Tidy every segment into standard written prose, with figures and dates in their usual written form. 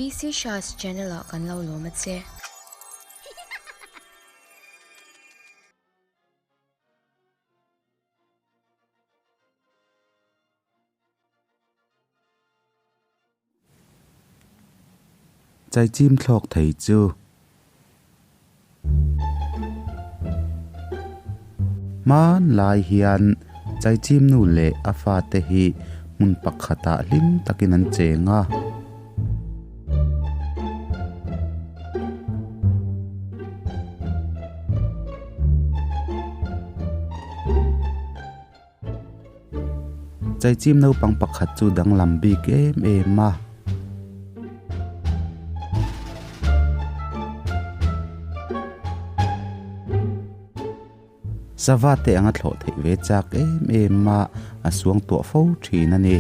PC Shah's channel ah kan lo lawm a che. Chaichim thlawk thei chu. Hmanlai hian Chaichim nu leh a fate hi hmun pakhatah hlim takin an cheng a. Chaichim naupang pakhat chu danglam bik em em a. Sava te anga thlawh theih ve chak em em a, a suang tuah fo thin a ni.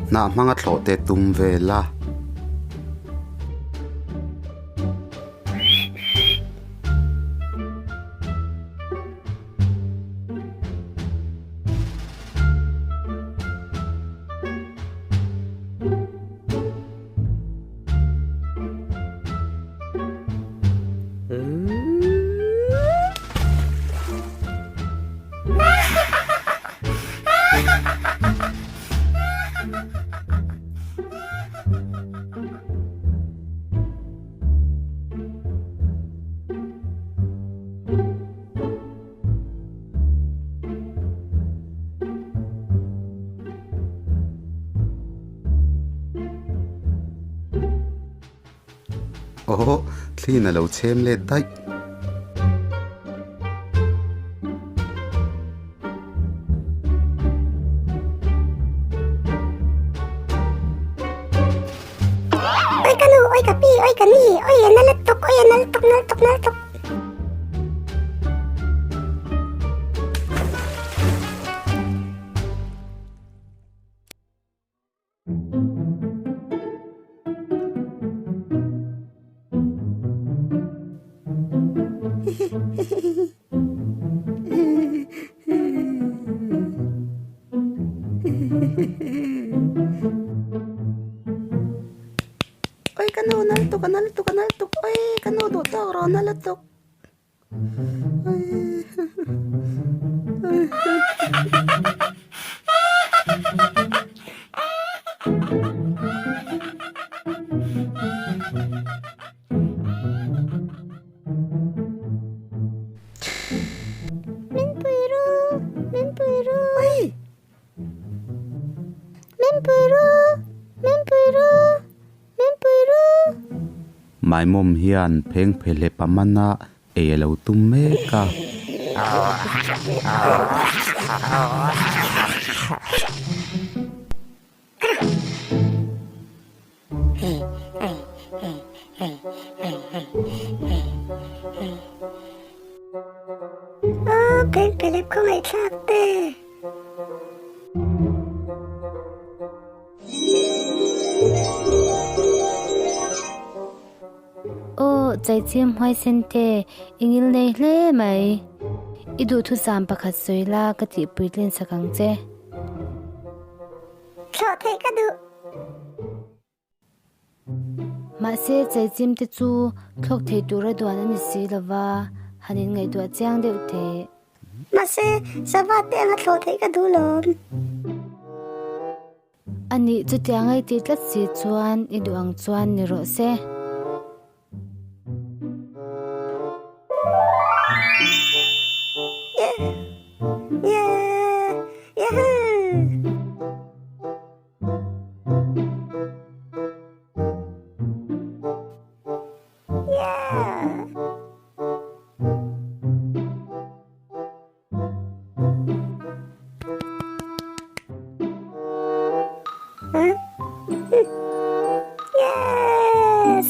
Hnah hmanga thlawh te tum vel a. Aw, thliin a lo chhem let daih. Oi ka nu, oi ka pi, oi ka ni, oi a na lutuk, oi a na lutuk, na lutuk, na lutuk. Oi ka nu na lutuk a na lutuk a na lutuk oi ka nu duh tawk rawh na lutuk oi. Min pui ru, min pui ru. Oi! Min pui ru, min pui ru, min pui ru. Maimawm hian pheng phe hlep a man a, ei a lo tum mek a. Aw pheng phelep khawngaih thlak te. Aw chaichim huaisen te i ngil nei hle mai. I duhthusam pakhat sawi la ka tihpui tlin sak ang che. Thlawh theih ka duh. Mahse, chaichim te chu thlawk thei tura duan a ni si lova, han in ngaihtuah chiang deuh teh. Mahse, sava te anga thlawh theih ka duh lawm. Anih chutiang ai tih tlat si chuan i duh ang chuan ni rawh se. Yes!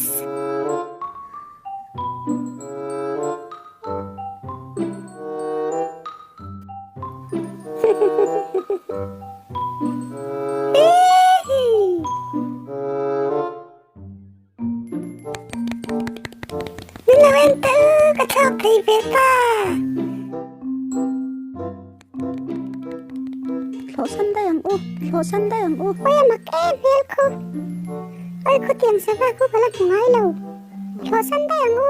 thlak thei ve ta. Thlawhsan daih ang u, thlawhsan daih ang u. Oi a mak em hmel khu. Oi khutiang sava khu ka la hmu ngai lo. Thlawhsan daih ang u.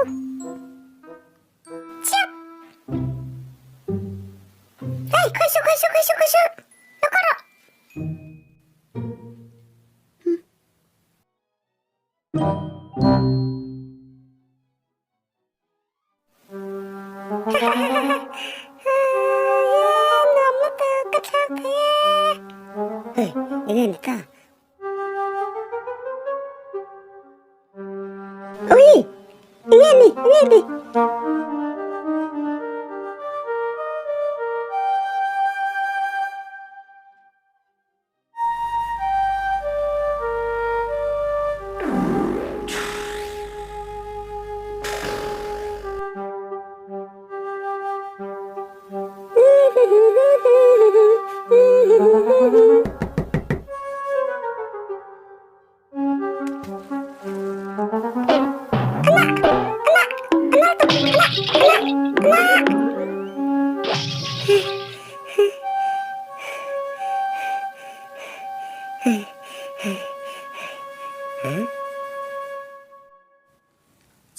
Chiap! Hey, khawi suh, khawi suh, khawi suh, khawi suh. Lo kal rawh. Nuam lutuk ka thlak thei e. Hey, enge ni ta? Ui! Enge ni? Enge ni?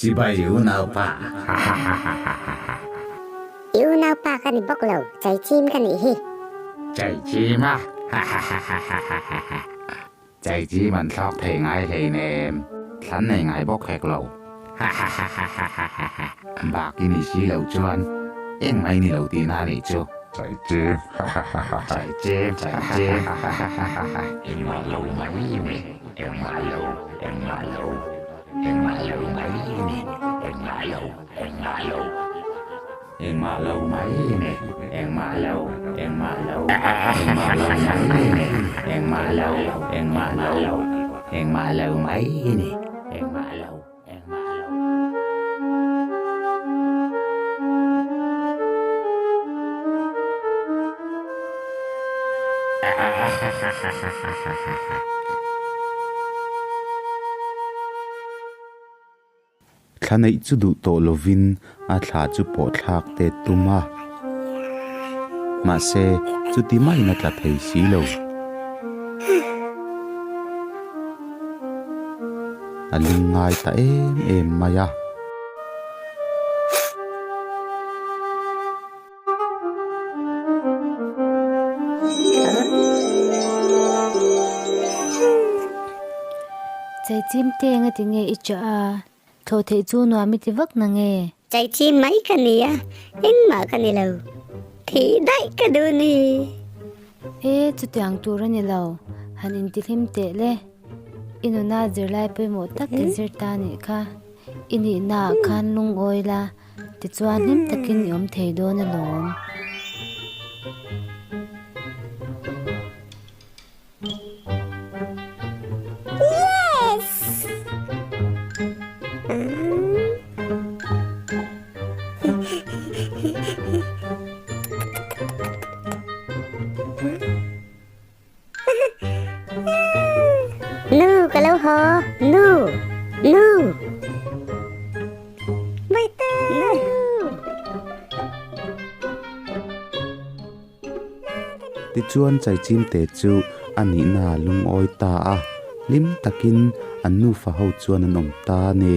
Chibai unaupa. I unaupa ka ni bawk lo, Chaichim ka nih hi. Chaichim a? Chaichim an thlawk thei ngai hleinem, thlan nei ngai bawk hek lo. Bak i ni si lo chuan engmah i ni lo tihna a nih chu. Chaichim. Chaichim, chaichim. Engmah lo mai ni, engmah lo, engmah lo, engmah lo mai ni, engmah lo, engmah lo. Engmah lo mai ni, engmah lo, engmah lo, engmah lo mai ni, engmah lo, engmah lo, engmah lo mai ni, engmah lo, engmah lo. Thla neih chu duh tawh lovin a thla chu pawh thlak te tum a. Mahse, chuti maiin a tla thei si lo. A ling ngai ta em em mai a. Chaichim te eng ati nge i chah a, thlawh theih chu nuam i ti vak na nge? Chaichim mai ka ni a, engmah ka ni lo, thih daih ka duh ni. E, chutiang tur a ni lo, han intihlim teh le. I nuna zirlai pawimawh tak i zir ta nih kha, i nihnaah khan lungawi la. Tichuan hlim takin i awm thei dawn alawm. Yes! Nu ka lo haw, nu, nu. Baite! Nu. Tichuan Chaichimte chu a nihna a lungawi ta a, hlim takin an nufa ho chuan an awm ta a ni.